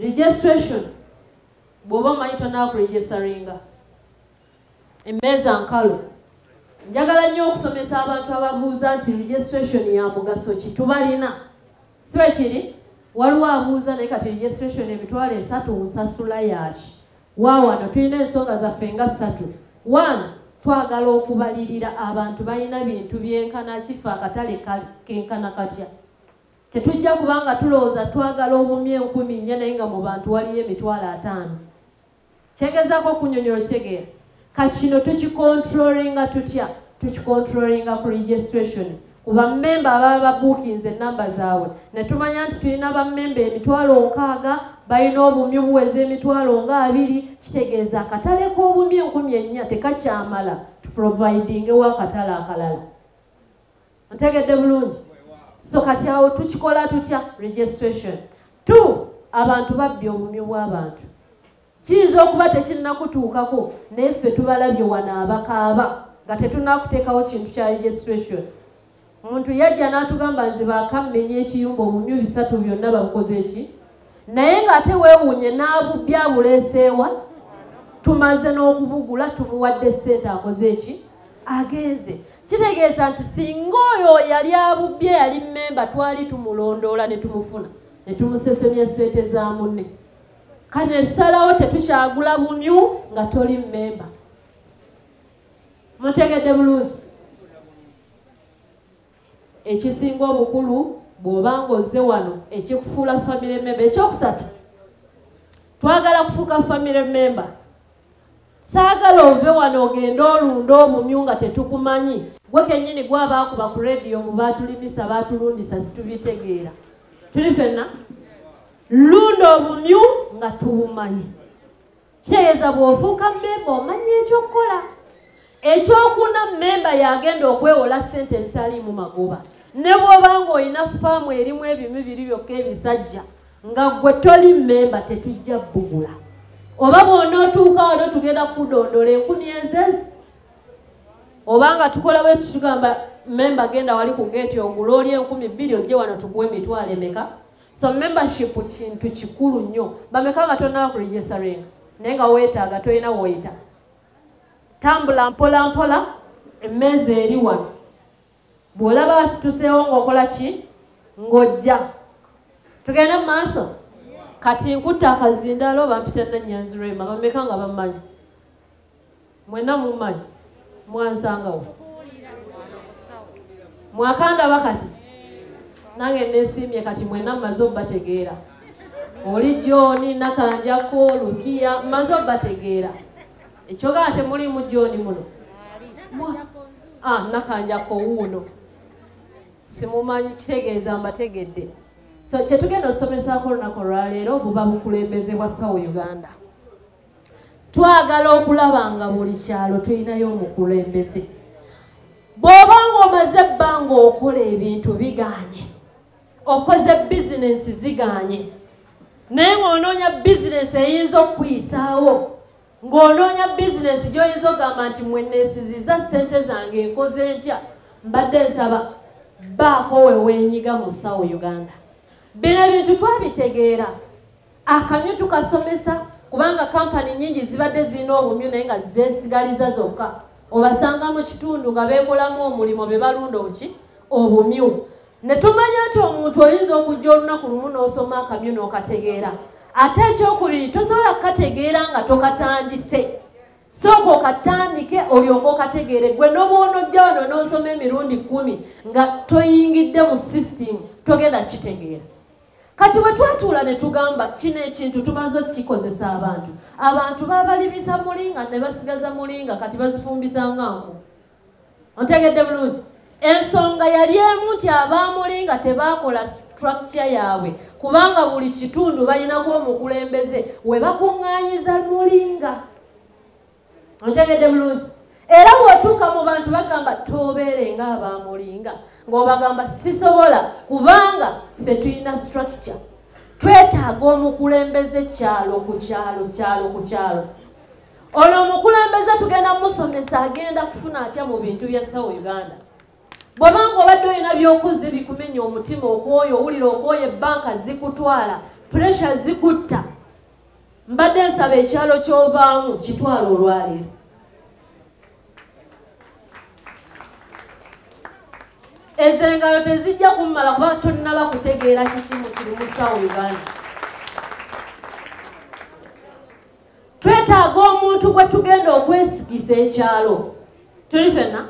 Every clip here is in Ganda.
Registration bw'oba omanyi tonaakuregisteringa, emmeeza nkalu. Njagala nnyo okusomesa abantu ababuuza nti registration ya mugaso ki. Tubalina, si bwe kiri? Waliwo abuuza, naye kati registration 30,000 nsasula yaki? Waawano tulina ensonga zaffe nga ssatu. One, twagala okubalirira abantu balina bintu byenkana kifa, akatale kenkana katya. Tetujja kubanga tulowooza twagala obumyu 4,000 naye nga mu bantu waliyo 50,000. Kyengezaako okunyonyola okitegeera? Kati kino tukicontrollinga tutya? Tukicontrollinga ku registration, ku bammemba ababa babuukinze enamba zaabwe, ne tumanya nti tulina bammemba 60,000, balina obumyu buweza 20,000. Kitegeeza akatale k'obumyu 4,000 tekakyamala, tuprovidingewo akatale akalala. Ntegedde bulungi? So kati awo tukikola tutya registration? Two, abantu babbye obumyu bw'abantu. Kiyinza okuba tekinnakutuukako, naye ffe tubalabye wano abakaaba nga tetunnakuteekawo kintu kya registration. Omuntu yajja n'atugamba, nze bakammenya ekiyumba, obumyu 300 byonna babukoze eki, naye ng'ate weewuunye n'abubbye abuleeseewa. Tumaze n'okubugula, tumuwadde ssente, akoze eki? Agenze. Kitegeeza nti singa oyo yali abubbye yali mmemba, twali tumulondoola ne tumufuna ne tumusesemya ssente za munne. Kati ne tusalawo tetukyagula bumyu nga toli mmemba. Mutegedde bulungi? Ekisinga obukulu, bw'obanga ozze wano, ekikufuula family member. Ekyokusatu, twagala kufuuka family member. Saagala ove wano ogende olunda obumyu nga tetukumanyi. Gwe kennyini gwabaakuba ku rediyo mu baatulimisa, baatulundisa, situbitegeera. Tuli fenna? Lunda obumyu nga tubumanyi. Kitegeeza bw'ofuuka memba omanyi ekyokukola. Ekyokuna, memba yagenda okwewola ssente ezitaliimu magoba. Ne bw'oba ng'olina faamu erimu ebimyu biri byokka ebisajja, nga gwe toli memba, tetujja bbugula. Oba bw'onootuuka wano tugenda kukudondola 1000 ezezi, oba nga tukola bwe tugamba memba genda wali ku geeti ogula oli 2,000, ojje wano tukuwe emitwalo emeka. So membership kintu kikulu nnyo. Bameka nga tonnaba kuregisteringa naye nga weetaaga, tolina w'oyita? Tambula mpola mpola, emmeeza eri wano. Bw'olaba asituseewo ng'okola ki? Ng'ojja. Tugende mu maaso. Kati nkutta akazindaalo, bampita Nannyanzi Rema. Bameka nga bammanyi? Mwenna mummanyi, mwansangawo, mwakandaba. Kati nange nesiimye, kati mwenna mmaze obbategeera. Oli John Nakanjako, Lukiya, mmaze obbategeera. Ekyogala temulimu John muno? Ah, Nakanjako wuuno, simumanyi, kitegeeza mbategedde. So kyetugenda okusomesaako olunaku olwaleero buba bukulembeze bwa SAO Uganda. Twagala okulaba nga buli kyalo tulinayo omukulembeze. Bw'oba ng'omaze ebbanga okola ebintu biganye, okoze bizinensi ziganye, naye ng'onoonya bizinensi eyinza okukuyisaawo, ng'onoonya bizinensi gy'oyinza okugamba nti mweneesiziza ssente zange, nkoze ntya, mbadde nsaba baako we weenyiga mu SAO Uganda. Bino ebintu twabitegeera, akamyu tukasomesa kubanga kampani nnyingi zibadde zirina obumyu naye nga zeesigaliza zokka. Obasanga mu kitundu nga beekolamu omulimu, be balunda obuki? Obumyu. Ne tumanya nti omuntu oyinza okujja olunaku lumu n'osoma akamyu n'okategeera. Ate ekyokubiri, tosobola kukategeera nga tokatandise. Sooka okatandike olyoke okategeere. Gwe n'obwonojja wano n'osoma emirundi 10 nga toyingidde mu system, togenda kitegeera. Kati bwe twatuula ne tugamba kino ekintu tumaze okukikozesa abantu, abantu babalimisa mulinga ne basigaza mulinga, kati bazifumbisa nga nku. Ontegedde bulungi? Ensonga yali emu nti abaamulinga tebaakola structure yaabwe, kubanga buli kitundu balinako omukulembeze we bakuŋŋaanyiza mulinga. Ontegedde bulungi? Era bw'otuuka mu bantu bagamba tobeere ng'abaamulinga, ng'obagamba sisobola, kubanga ffe tulina structure. Twetaaga omukulembeze kyalo ku kyalo, kyalo ku kyalo. Ono omukulembeze tugenda musomesa agenda kufuna atya mu bintu bya SAO Uganda. Bw'obanga obadde olina by'okoze bikumenya omutima, okwoyo owulira okwoyo, ebbanka zikutwala, pressure zikutta. Mbadde nsaba ekyalo ky'ovaamu kitwala olwaleero. Ezo engalo tezijja kummala kuba tonnaba kutegeera kiki mu kiri mu Sawo Uganda. Twetaaga omuntu gwe tugenda okwesigisa ekyalo. Tuli ffenna?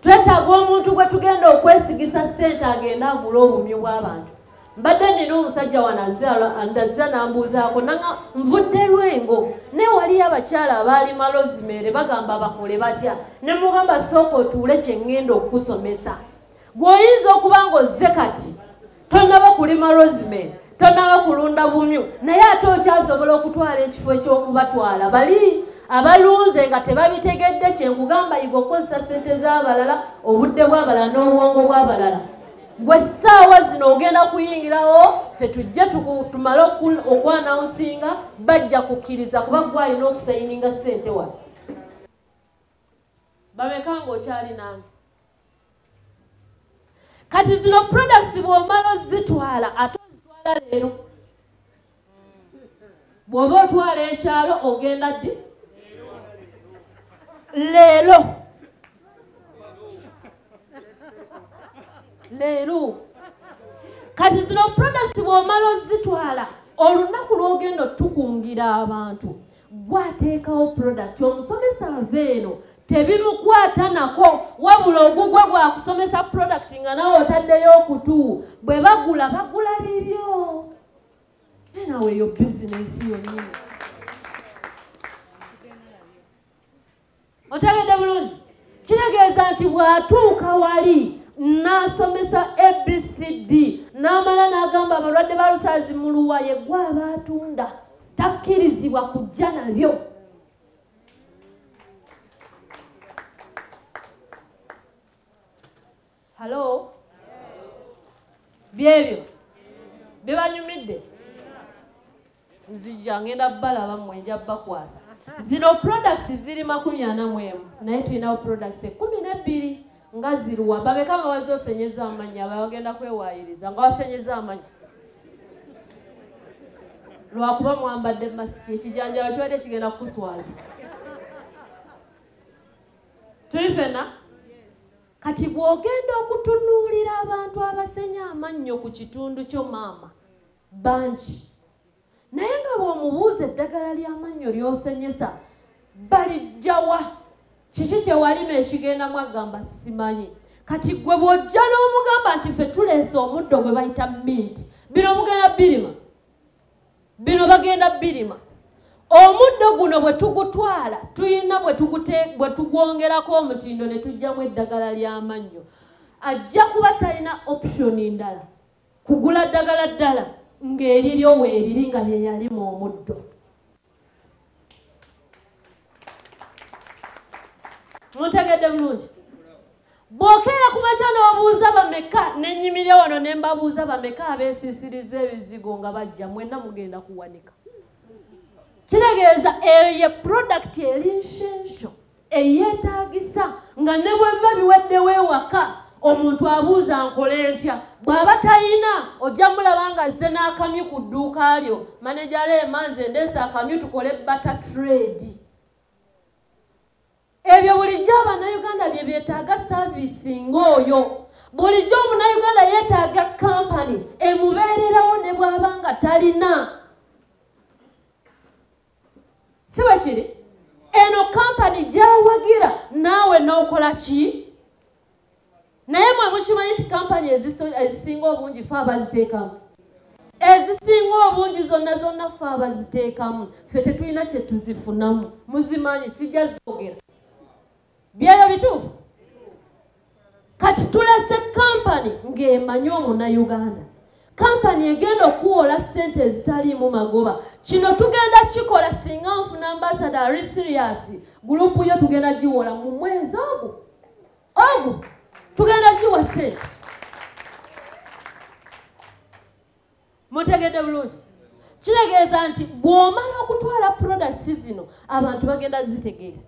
Twetaaga omuntu gwe tugenda okwesigisa ssente agende agule obumyu bw'abantu. Mbadde nina omusajja wano azze n'ambuuzaako nanga nvudde Lwengo naye waliyo abakyala abaalima rosemary bagamba bakole batya, ne mugamba sooka otuule kye ŋŋenda okukusomesa. Gw'oyinza okuba ng'ozze kati tonnaba kulima rosemary, tonnaba kulunda bumyu, naye ate okyasobola okutwala ekifo eky'okubatwala bali abalunze nga tebabitegedde. Kye nkugamba yiga okukozesa ssente z'abalala, obudde bw'abalala n'obwongo bw'abalala. Gwe ssaawa zino ogenda kuyingirawo, ffe tujje tumale okwanawusinga, bajja kukkiriza kuba gwe alina okusayininga ssente wano. Bameka ng'okyali nange? Kati zino products bw'omala ozitwala, ate ozitwala leero. Bw'oba otwala ekyalo ogenda ddi? Leero. Leero. Kati zino products bw'omala ozitwala, olunaku lw'ogenda otukungira abantu, gwateekawo product. Omusomesa ava eno tebimukwata nako, wabula ogugwe gwakusomesa product nga nawe otaddeyo okutu. Bwe bagula bagula bibyo. Naye naawe eyo bizinensi yonnyini. Otegedde bulungi? Kitegeeza nti bw'atuuka wali n'asomesa ABCD n'amala n'agamba abalwadde ba Lusazi muluwa ye gwe abaatunda takkirizibwa kujja nabyo. Hello? Byebyo bibanyumidde? Nzijja ngenda balaba mmwe, nja bakwasa. Zino products ziri 41 naye tulinawo products 12 nga ziruwa. Bameka nga wazosenyeza amannya, abagenda kwewaayiriza nga wasenyeza amannya lwakuba mwambadde masiki, ekijanjalo kibadde kigenda kukuswaza. Tuli ffenna? Kati bw'ogenda okutunuulira abantu abasenya amannyo ku kitundu kyo maama bangi, naye nga bw'omubuuza eddagala ly'amannyo ly'osenyesa balijjawa, kiki kye walima ekigendamu, agamba simanyi. Kati gwe bw'ojja n'omugamba nti ffe tuleese omuddo gwe bayita mint, bino mugenda birima, bino bagenda birima. Omuddo guno bwe tugutwala tulina bwe tugwongerako omutindo ne tujjamu eddagala ly'amannyo. Ajja kuba talina option ndala kugula ddagala ddala ng'eriryo weeriri nga ye yalima omuddo. Muntegedde bulungi? Bw'okeera ku makya n'obuuza bameka, ne nnyimirira wano ne mbabuuza bameka abeesiisiriza ebizigo nga bajja, mwenna mugenda kuwanika. Kitegeeza eyo ye product eri nshensho eyeetaagisa nga ne bwe biba biweddewo ewaka omuntu abuuza nkole ntya. Bw'aba talina ojja mulaba nga azze n'akamyu ku dduuka lyo, maneja Rema nze ndeese akamyu tukole barter trade. Ebyo bulijjo Abannayuganda bye byetaaga service ng'oyo. Bulijjo Omunnayuganda yeetaaga kampani emubeererawo ne bw'aba nga talina. Si bwe kiri? Eno kampani gy'awagira naawe n'okola ki? Naye mwe mukimanyi nti kampani ezisinga obungi ffe abaziteekamu, ezisinga obungi zonna zonna ffe abaziteekamu, ffe tetulina kye tuzifunamu. Muzimanyi, sijja zoogera. Byeyo bituufu? Kati tulese kampani ng'emanyi Omunnayuganda, kampani egenda okuwola ssente ezitaliimu magoba. Kino tugenda kikola singa nfuna ambassador ali serious, group yo tugenda giwola mu mwezi ogwo ogwo, tugenda giwa ssente. Mutegedde bulungi? Kitegeeza nti bw'omala okutwala products zino abantu bagenda zitegeera.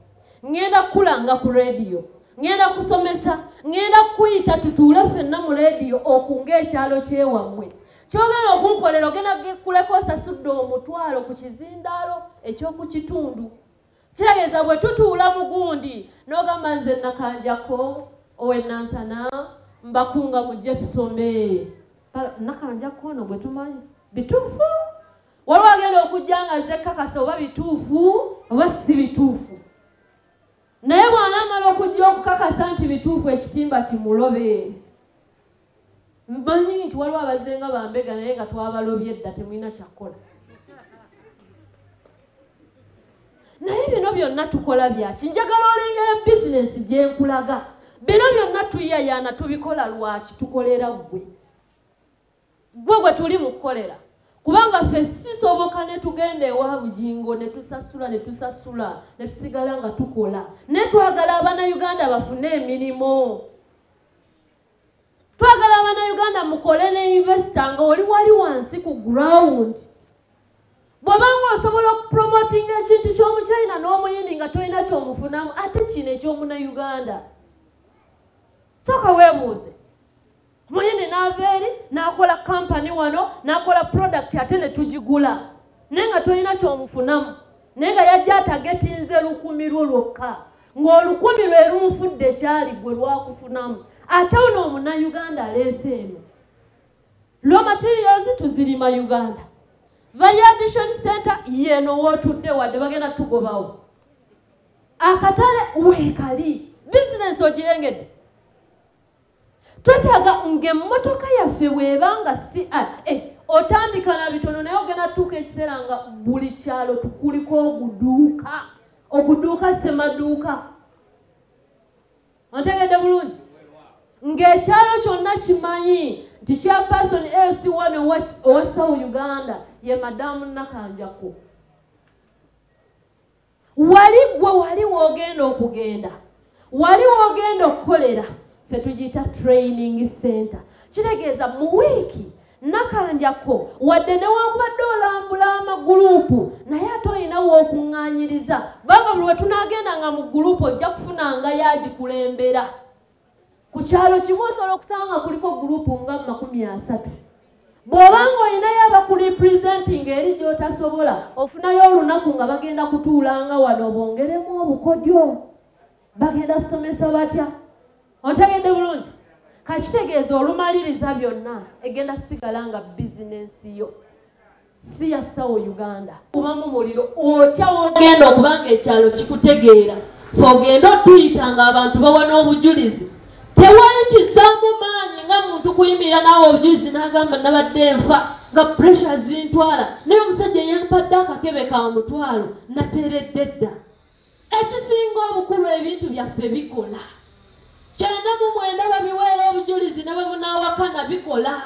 Ngenda kulanga ku rediyo, ngenda kusomesa, ngenda kuyita tutuule ffenna mu rediyo okunga ekyalo kyewammwe. Kyogenda okunkolera ogenda kuleka osasudde omutwalo ku kizindaalo eky'oku kitundu. Kitegeeza bwe tutuula mu gundi n'ogamba nze Nakanjako ow'e Nansana mbakunga mujje tusome. Nakanjako ono gwe tumanyi bituufu. Waliwo agenda okujja nga azze kakasa oba bituufu oba si bituufu. Naye bw'anaamala okujja okukakasa nti bituufu, ekitimba kimulobe. Mmanyi nti waliwo abazze nga bambega naye nga twabalobye dda, temulina kyakkola. Naye bino byonna tukola byaki? Njagala olengera bizinensi gye nkulaga. Bino byonna tuyayaana tubikola lwaki? Tukolera ggwe, gwe gwe tuli mu kukolera, kubanga ffe sisoboka ne tugenda ewa Bugingo ne tusasula ne tusasula ne tusigala nga tukola. Naye twagala Abannayuganda bafune emirimu, twagala Abannayuganda mukole ne investor nga oli wali wansi ku ground. Bw'obanga osobola okupromotinga ekintu ky'Omuchina n'Omuyindi nga tolina kyomufunamu, ate kino eky'Omunnayuganda, sooka weebuuze. Muyindi n'ava eri n'akola kampani wano n'akola product ate ne tugigula, naye nga tolina kyomufunamu, naye nga yajja atagetinze 1,000 lwo lwokka, ng'olukumi lwe lunfudde kyali gwe lwakufunamu. Ate ono Omunnayuganda aleese eno raw materials, tuzirima Uganda. Value addition center yeno wootudde, wadde bagenda tugobawo. Akatale weekali, bizinensi ogirengedde. Twetaaga ng'emmotoka yaffe bw'ebanga si otandika na bitono, naye ogenda tuuka ekiseera nga buli kyalo tukuliko oguduuka, oguduuka semaduuka. Ontegedde bulungi? Ng'ekyalo kyonna kimanyi nti chairperson LC1 owa SAO Uganda ye Madamu Nakanjako. Wali gwe wali w'ogenda okugenda, wali w'ogenda okukolera, ffe tugiyita training center. Kitegeeza mu wiiki Nakanjako wadde newankubadde olambula amagurupu, naye ate olina w'okuŋŋaanyiriza, banga buli lwe tunaagendanga mu gurupu ojja kufunanga yagikulembera. Ku kyalo kimu osobola okusanga kuliko gurupu nga 30. Bw'obanga olinayo abakurepresenting eri gy'otasobola, ofunayo olunaku nga bagenda kutuulanga wano bongeremu obukodyo, bagenda kusomesa batya. Ontegedde bulungi? Kakitegeeza olumaliriza byonna egenda sigala nga bizinensi yo si ya SAO Uganda. Kubamu muliro otya wogenda okubanga ekyalo kikutegeera? Fe ogenda otuyita nga abantu bawa n'obujulizi. Tewali kizaamu maanyi nga muntu kuyimirira naawe obujulizi n'agamba nabadde nfa nga pressure zintwala, naye omusajja yampadde akakebe ka 500 nateredde dda. Ekisinga obukulu, ebintu byaffe bikola. 99 babiweera obujulizi ne bwe munaawakana bikola.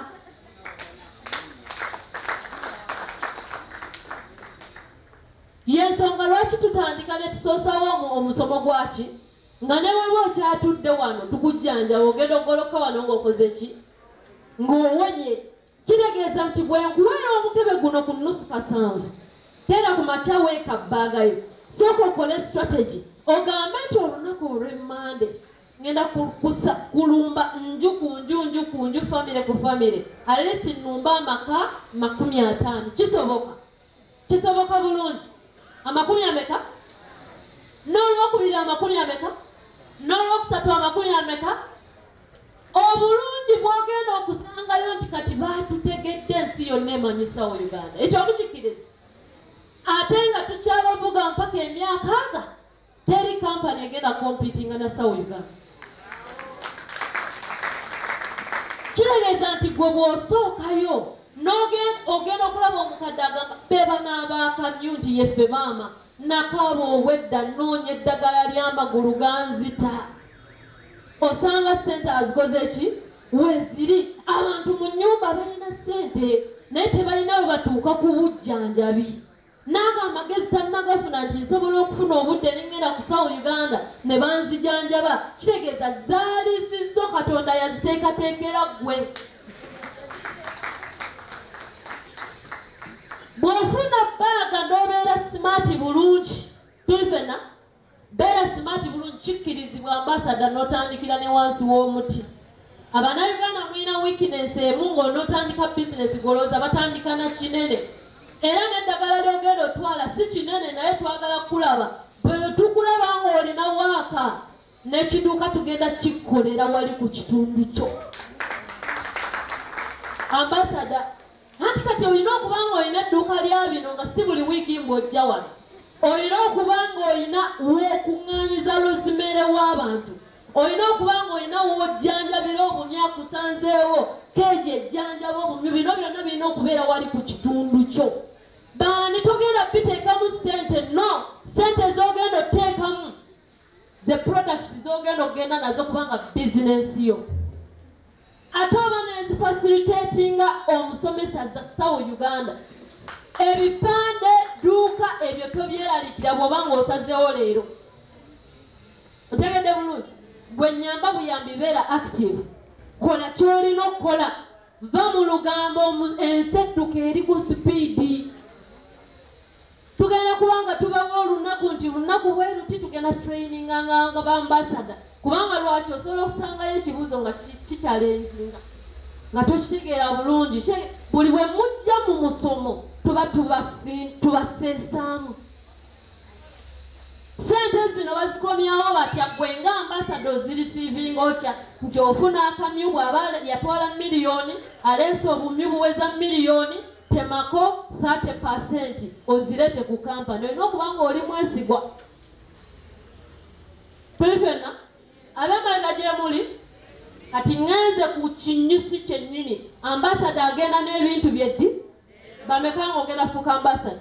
Yensonga lwaki tutandika ne tusoosawo omusomo gwaki, nga ne bweba okyatudde wano tukujjanjaba, ogenda ogoloka wano ng'okoze ki, ng'owonye. Kitegeeza nti bwe nkuweera omukebe guno ku 750, tera ku makya weekabbaagayo, sooka okole strategy, ogambe nti olunaku olw'emmande ngenda kulumba nju ku nju, nju ku nju, famire ku famire, at least nnumba amaka 50. Kisoboka, kisoboka bulungi. Amakumi ameka? N'olwokubiri amakumi ameka? N'olwokusatu amakumi ameka? Obulungi bwogenda okusangayo nti kati baatutegedde, ensi yonna emanyi SAO Uganda. Ekyo mukikkiriza? Ate nga tukyabavuga mpaka emyaka nga teri kampani egenda competinga na SAO Uganda. Kitegeeza nti gwe bw'osookayo ogenda okulaba omukadde agamba beba n'abaakamyu nti yeffe maama nakaaba obwedda nnoonya eddagala ly'amagulu ganzita. Osanga ssente azikoze ki weeziri. Abantu mu nnyumba balina ssente naye tebalina we batuuka ku bujjanjabi. Nange amagezi tannagafuna nti nsobola okufuna obudde nengenda ku SAO Uganda ne banzijanjaba. Kitegeeza zaali zizo, Katonda yaziteekateekera ggwe. Bw'ofuna bag n'obeera smart bulungi, tuli fenna, beera smart bulungi, kikkirizibwa ambasada n'otandikira ne wansi w'omuti. Abannayuganda mulina weakness emu ng'onootandika bizinesi gw'olowooza batandika na kinene. Era n'eddagala ly'ogenda otwala si kinene naye twagala kulaba. Bwe tukulaba ng'olina waaka n'ekiduuka tugenda kikkolera wali ku kitundu kyo. Ambasada, anti kati olina okuba ng'olina edduuka lya bino nga si buli wiiki ng'ojja wano. Olina okuba ng'olina w'okuŋŋaanyiza rosemary w'abantu. Olina okuba ng'olina w'ojjanjabira obumyu akusanzeewo, keegi ejjanjaba obumyu, bino byonna birina okubeera wali ku kitundu kyo. Baani togenda biteekamu ssente, no, ssente z'ogenda oteekamu ze products z'ogenda okugenda nazo kubanga bizinensi yo. Ate oba nezifacilitatinga omusomesa za Sawo Uganda. Ebipande, dduuka ebyo tobyeraliikira bw'oba ng'osazeewo leero. Otegedde bulungi? Gwe nnyamba buyambi beera active. Kola ky'olina okukola. Va mu lugambo ensi edduka eri ku sipiidi. Tugenda kubanga tubawo olunaku nti lunaku bwe luti tugenda traininga nga ba ambassador. Kubanga lwaki osobola okusangayo ekibuuzo nga kikyalenjinga nga tokitegeera bulungi. Buli bwe mujja mu musomo tuba tubaseesaamu. Ssente zino bazikomyawo batya? Gwe nga ambassador ozirisiivinga otya? Nti ofuna akamyu bw'aba yatwala miliyoni, aleese obumyu buweza miliyoni, temako 30% ozireete ku kampani. Olina okuba ng'oli mwesigwa. Tuli ffenna? Ab'emabega gye muli? Kati ŋŋenze ku kinyusi kyennyini. Ambasada agenda n'ebintu bye ddi? Bameka ng'ogenda fuuka ambasada?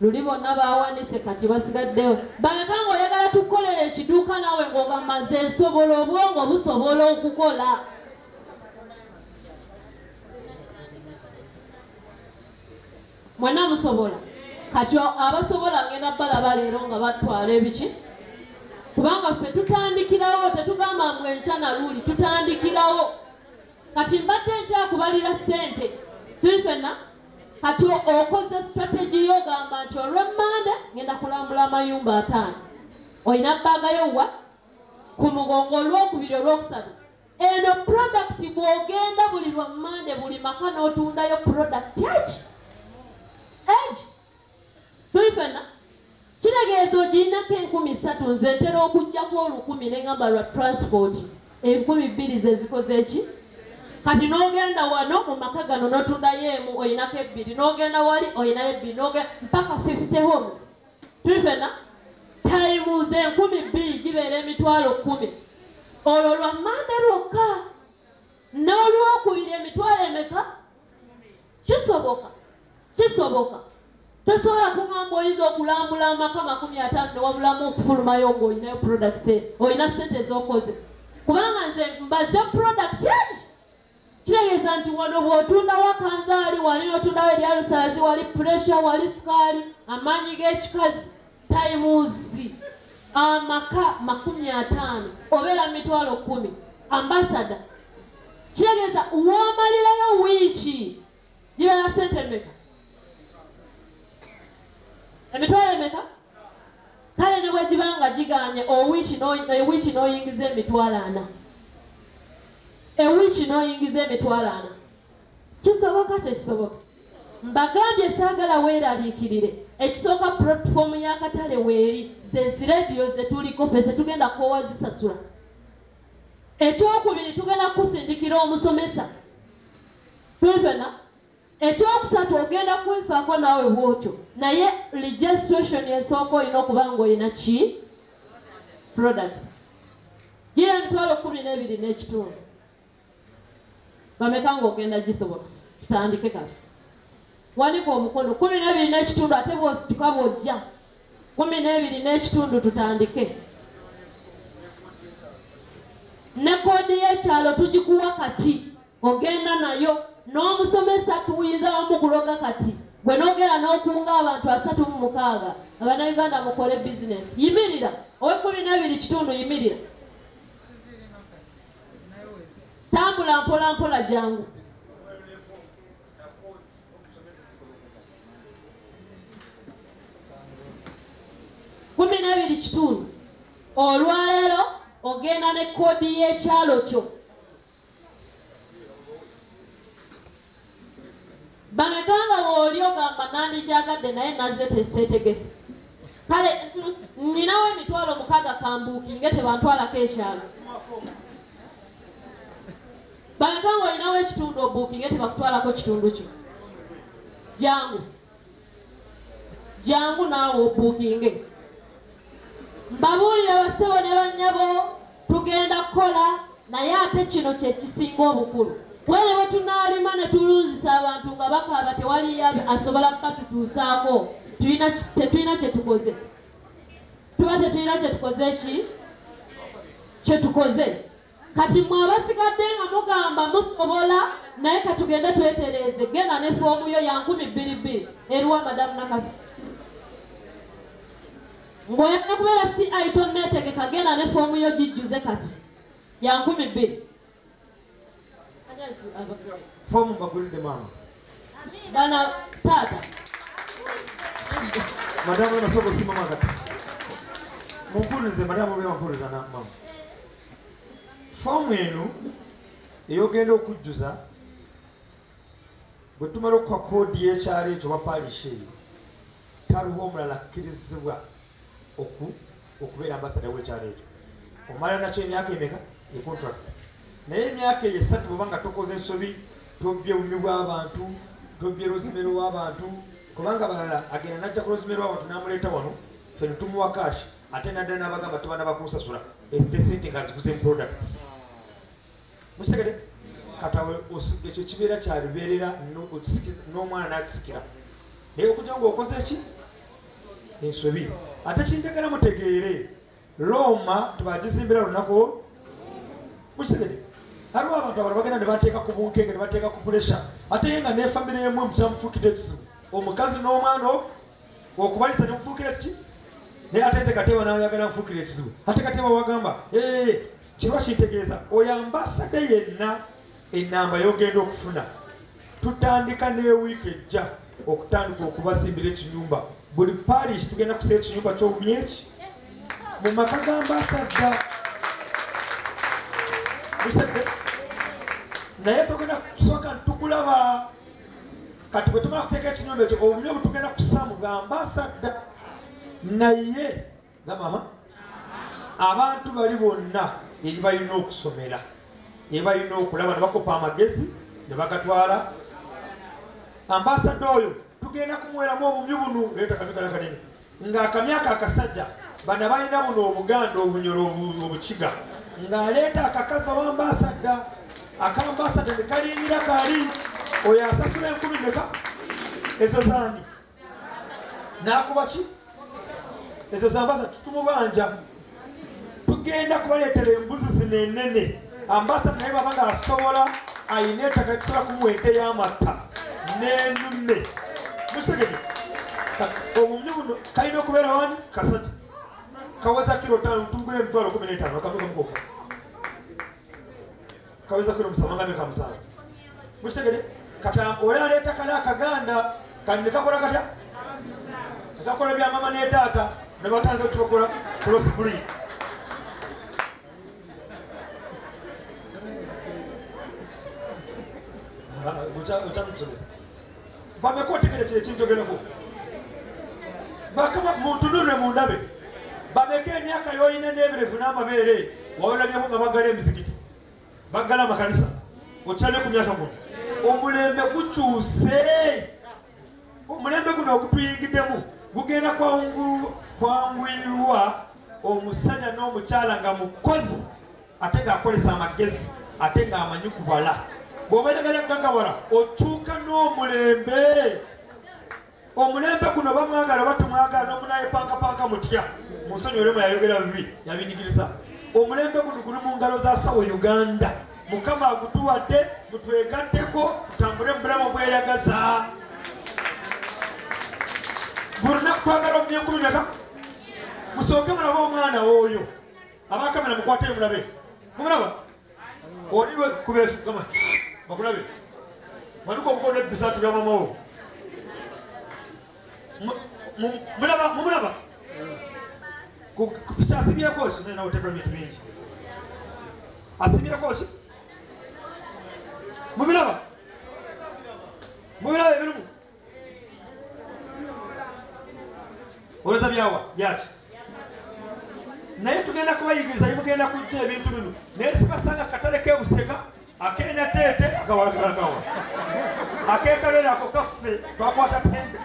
Luli bonna baawanise kati basigaddewo. Bameka ng'oyagala tukukolera ekiduuka naawe ng'ogamba nze nsobola, obwongo busobola okukola. Mwenna musobola. Kati abasobola ngenda balaba leero nga batwala ebiki? Kubanga ffe tutandikirawo, tetugamba mbu enkya na luli, tutandikirawo. Kati mbadde nkyakubalira ssente. Tuli ffenna? Kati okoze strategy yo ogamba nti olw'emmande ngenda kulambula amayumba 5. Olina bbaaga yo wa? Ku mugongo olwokubiri olwokusatu. Eno product bw'ogenda buli lwa mmande buli maka n'otundayo product egi. Egi. Tuli ffenna? Kitegeeza ogirinako 3,000 nze ntera okuggyako 1,000 ne ngamba lwa transport 2,000 ze zikoze eki? Kati n'ogenda wano mu maka gano n'otundayo emu olinako 2, n'ogenda wali olinayo 2, n'ogenda mpaka 50 homes. Tuli ffenna? Times 2,000 gibeera emitwalo 10. Olwo lwa mmande lwokka. N'olwokubiri emitwalo emeka? Kisoboka. Kisoboka. Tosobola kugamba oyinza okulambula amaka 50 ne wabulamu okufulumayo ng'olinayo products, olina ssente z'okoze. Kubanga nze mbaze product change. Kitegeeza nti wano bw'otundawo akanzaali, wali n'otundawo eryalusaazi, wali pressure, wali sukaali, amaanyi g'ekikazi, times amaka 50 obeera mitwalo 10. Ambasada. Kitegeeza w'omalirayo wiiki gibeera ssente mmeka? Emitwalo emeka? Kale ne bwe giba nga giganye ewiiki n'oyingiza emitwalo 4. Ewiiki n'oyingiza emitwalo 4. Kisoboka tekisoboka? Mbagambye saagala weeraliikirire. Ekisooka platform y'akatale weeri, ze zirediyo ze tuliko ffe tetugenda koowa zisasula. Ekyokubiri tugenda kusindikira omusomesa. Tuli ffenna? Ekyokusatu ogenda kwefaako naawe bw'otyo. Naye registration esooka olina okuba ng'olina ki? Products. Gira emitwalo 12 n'ekitundu. Bameka ng'ogenda gisobola? Tutandike kati. Wanika omukono 12 n'ekitundu ate bw'osituka bw'ojja. 12 n'ekitundu tutandike. Ne koodi y'ekyalo tugikuwa kati. Ogenda nayo. N'omusomesa tuyinza wamukuloga kati. Gwe n'ogera n'okunga abantu 36. Abannayuganda mukole bizinesi. Yimirira. Owe 12 kitundu yimirira. Tambula mpola mpola jangu. Kumi n'ebiri kitundu. Olwaleero Ogenda ne koodi y'ekyalo kyo. Bameka nga bw'oli ogamba nandikyagadde naye nazze teseetegese. Kale nninawo 600,000 kambuukinge tebantwalako ekyalo. Bameka ng'olinawo ekitundu obuukinge tebakutwalako kitundu kyo. Jangu. Jangu naawe obuukinge. Mbabuulira bassebo ne bannyabo tugenda kukola naye ate kino kye kisinga obukulu. Bwere bwe tunaalima ne tulunzisa abantu nga bakaaba tewali asobola kubatutuusaako. Tetulina kye tukoze. Tuba tetulina kye tukoze ki? Kye tukoze. Kati mmwe abasigadde nga mugamba musobola naye katugende twetereeze. Genda ne foomu yo ya 2002 eruwa Madamu Nakasi. Ng'oyagala kubeera CI tonneetegeka, genda ne foomu yo gijjuze kati ya 2000. Foomu mbagulidde maama. Bana taata. Madamu nasooka osima kati. Mumpulirize madamu obe wampuliriza na maama. Foomu eno ey'ogenda okujjuza bwe tumala okuwa koodi y'ekyalo ekyo oba parish eyo, taliwo omulala akkirizibwa okubeera ambasada w'ekyalo ekyo. Omala nakyo emyaka emeka? E contract. Naye emyaka eyo 3 bw'oba nga tokoze ensobi, tobbye bumyu bw'abantu, tobbye rosemary w'abantu, kubanga abalala agenda n'ajja ku rosemary w'abantu n'amuleeta wano, ffe ne tumuwa cash, ate n'adda n'abagamba tebannaba bakunsasula, esente ng'aziguze mu products. Mukitegedde? Kati awo ekyo kibeera kya lubeerera n'omwana n'akisikira. Naye okujja ng'okoze ki? Ensobi. Ate kinjagala mutegeere, Roma tebagizimbira lunaku. Mukitegedde? Haliwo abantu abalala bagenda ne bateeka ku bunkenke ne bateeka ku pressure, ate ye nga ne famire emu kyamufuukidde ekizibu. Omukazi n'omwana okubalisa ne mufuukira kiki? Naye ate nze Kateeba n'ayagala nfuukire ekizibu. Ate Kateeba wagamba, kirwa kintegeeza oyo ambasade yenna ennamba y'ogenda okufuna. Tutandika ne wiiki ejja okutandika okubazimbira ekinyumba. Buli parish tugenda kusa ekinyumba ky'obumyeki mu maka ga ambasada. Naye tugenda kusooka tukulaba. Kati bwe tumala kuteeka ekinyumba ekyo obumyu tugenda kusa mu bwa ambasada. Naye gamba abantu bali bonna eri balina okusomera, eri balina okulaba ne bakopa amagezi ne bagatwala. Ambasada oyo tugenda kumuweramu obumyu buno, leeta akamyu kala kanene ng'akamyu ako akasajja bano balina buno obuganda obunyoro obukiga, ng'aleeta akakazi w'ambasada, akambasada ne kalinnyira kali oyo asasula 10,000 meka ezo zaani n'akuba ki? Ezo z'ambasada tutumubanja. Tugenda kubaleetera embuzi zino ennene. Ambasada naye bw'aba ng'asobola ayina ettaka tusobola kumuwa ente y'amata n'ennume. Mukitegedde? Obumyu buno kalina okubeera wani? Kasajja. Kaweza kilo 5 tumugule 15,000 akamyu kamu kokka. Kaweza kilo 7 nga meka 7. Mukitegedde? Kati oli aleeta kali akaganda kali ne kakola katya? Ne kakola bya mama ne taata ne batandika okukibakola cross breed. Bameka otegere kye kinjogerako. Bakama muntunulire mundabe. Bameka emyaka y'olina n'ebirevu n'amabeere wawulabyeko nga baggala emizikiti, baggala amakanisa, okirabye ku myaka guno. Omulembe gukyuse. Omulembe guno ogutuyingiddemu gugenda kwanguyirwa omusajja n'omukyala nga mukozi ate ng'akozesa amagezi ate ng'amanyi kubala. Bw'oba oyagala kugagawala okyuka n'omulembe. Omulembe guno bamwagala oba tumwagala n'omunayepankapanka mutya. Musonyiwe olw'emu yayogera bibi yabinyigiriza. Omulembe guno guli mu ngalo za Sawo Uganda. Mukama agutuwadde mutwegatteko tutambule mu bulamu obweyagaza. Buli lunaku twagala omumyu 10,000 meka? Musooke mulabe omwana oyo. Abakamera mukwateyo mulabe. Mumulaba? Oli kubeesu gamba bakulabe. Wanuka omukono n'ebisaati bya maama wo. Mulaba, mumulaba? Kyasibyeko ki? Naye nawe oteeka ebintu bingi. Asimyeko ki? Mubiraba? Mubiraba ebirimu? Olowooza byawa? Byaki? Naye tugenda kubayigiriza, mugenda kujja ebintu bino. Naye sibasanga katale k'ebusega, ak'enateete, akawalakalakawa. Akeekalere ako kaffe, twakwata tembe.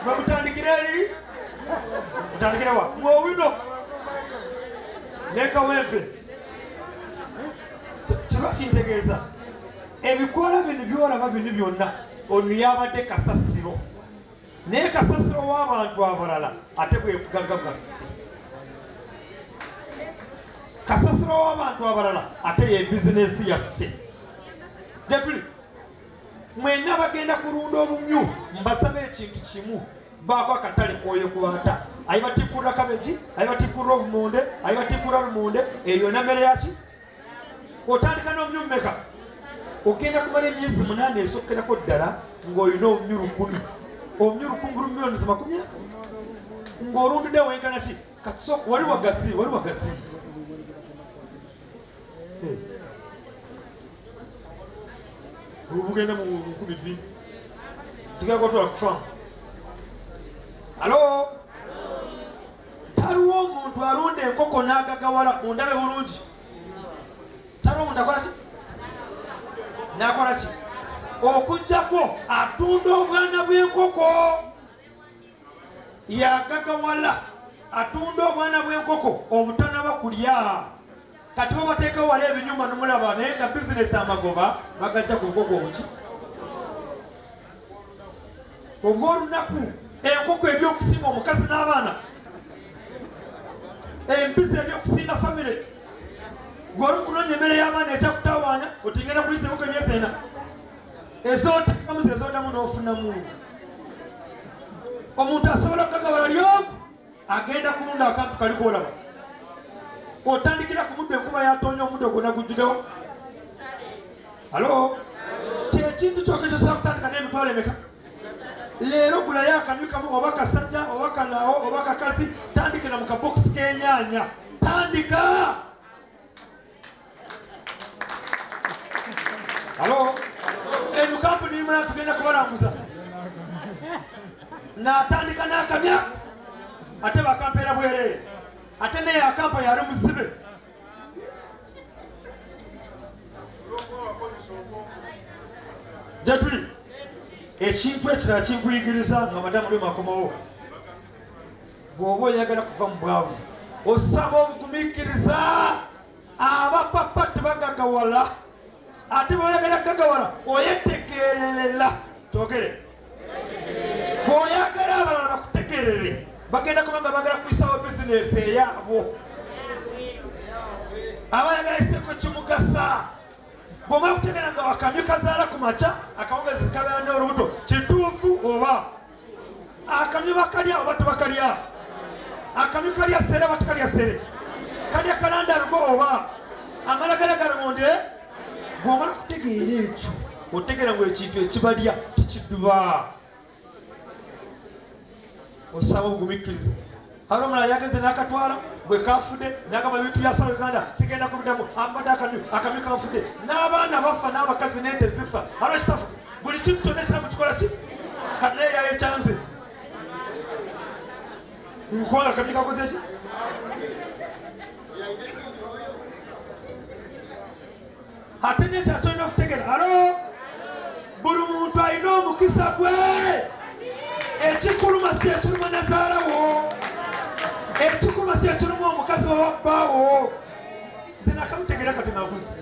Twe mutandikire eri? Mutandikire wa? Mwowino. Ne Kawempe. Kiba kintegeeza. Ebikoola bino by'olaba bino byonna, ono yabadde kasasiro. Naye kasasiro w'abantu abalala ate bwe bugagga bwaffe. Kasasiro w'abantu abalala ate ye bizinensi yaffe. Gye tuli mwenna bagenda kulunda obumyu, mbasaba ekintu kimu, baako akatale k'oyokwata. Ayibatikkulira kabeji, ayibatikkulira obumonde, ayibatikkulira lumonde, eyo na mmere yaki? Otandika n'obumyu mmeka? Ogenda kumala emyezi 8 esookerako ddala ng'olina obumyu 1000. Obumyu 1000 buli miliyoni 20 ng'olundidde wenkana ki? Kati wali wagazi, wali wagazi. Bugenda mu 1200. Tugenda kutwala ku farm. Alo? Taliwo omuntu alunda enkoko n'agagawala, mundabe bulungi. Taliwo omuntu akola ki? N'akola ki? Okuggyako atunda obwana bw'enkoko. Yagagawala, atunda obwana bw'enkoko obutanaba kulya. Kati bo bateekawo wali ebinyuma n'omulaba naye nga bizinesi amagoba bagajja ku bukoko obuki? Obw'olunaku enkoko eby'okusinga omukazi n'abaana, embizi eby'okusinga famire. Gwe oli kunoonya emmere y'abaana ekyakutawaanya otingenda kulisa enkoko emyezi 4. Ezooteekamu zezoodamu n'ofunamu. Omuntu asobola okugagawala lyoku agenda kulunda akantu kali k'olaba. Otandikira ku muddo enkuba yatonya omuddo gwonna gujjuddewo. Alo? Kyekintu kyokka ekyosobola kutandika n'emitwalo emeka? Leero gulayo akamyu kamu oba kasajja oba kalaawo oba kakazi, tandikira mu kabokisi k'ennyaanya. Tandika! Alo? Eno kampuni imala tugenda kubalambuza. N'atandika n'akamya ate bakampeera bwereere. Ate naye akampa yali muzibe. Gye tuli ekintu ekirala kinkuyigiriza nga madamu lwe makomawo. Bw'oba oyagala kuva mu bwavu, osaba obugumiikiriza. Abapapa tebagagawala, ate bw'oyagala kugagawala oyetegererera. Twogere. Bw'oyagala abalala bakutegerere, bagenda kubanga bagala kuyisawo bizinesi eyaabo. Abayagala iseko kimugasa. Bw'omala kutegeera nga wakamyu kazaala ku makya, akawungezi kabeera n'olubuto, kituufu oba? Akamyu bakalya oba tebakalya? Akamyu kalya ssere oba tekalya ssere? Kalya kalandalugo oba? Amalagala galumonde? Bw'omala kutegeera ekyo, otegeera ngu ekintu ekibalya tikidduba. Osaba obugumiikiriza. Hali omulala yageze n'akatwala bwe kafudde n'agamba ebintu bya Sala Uganda sigenda kubiddamu, ambadde akamyu kanfudde. N'abaana bafa n'abakazi n'ente zifa. Haliwo kitafu, buli kintu kyonna ekiramu kikola ki? Kati naye yayekyanze. Nkubanga akamyu kakoze ki? Ate n'ekirala ky'olina okutegeera, alo? Buli muntu alina omukisa gwe. Ekikuluma si ekiruma nazaalawo. Ekikuluma si ekiruma omukazi owa bbaawo. Nze nakamutegeera kati nakuze.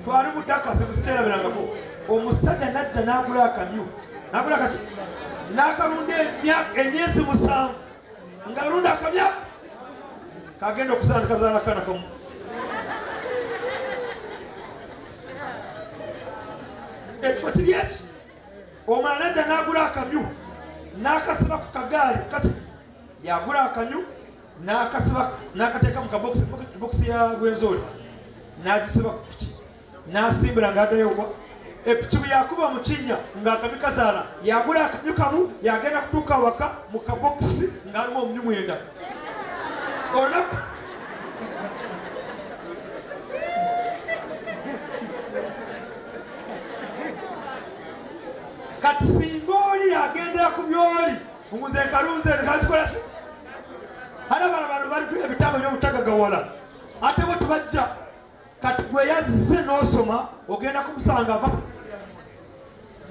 Twali mu Dakasi mukyerabirangako. Omusajja n'ajja n'agula akamyu. N'agula kaki? N'akalunda emyezi 7. Ng'alunda akamyu kagenda okuzaala kazaala akaana kamu. Ekifo kiri eki? Omulala n'ajja n'agula akamyu. N'akasiba ku kagaali kati yagula akamyu n'akasiba n'akateeka mu kabokisi, bokisi ya Rwenzori, n'agisiba ku piki n'asimbula ng'addayo wa epiki bwe yakuba mu kinnya ng'akamyu kazaala. Yagula akamyu kamu yagenda kutuuka waka mu kabokisi ng'alimu omumyu 9. Olunaku Kati singa oli agendera ku byoli nguze nkalunze nekazikola ki? Ate bano bano bali ku ebitabo by'obutagagawala ate bo tebajja. Kati gwe yazze n'osoma ogenda kumusanga ava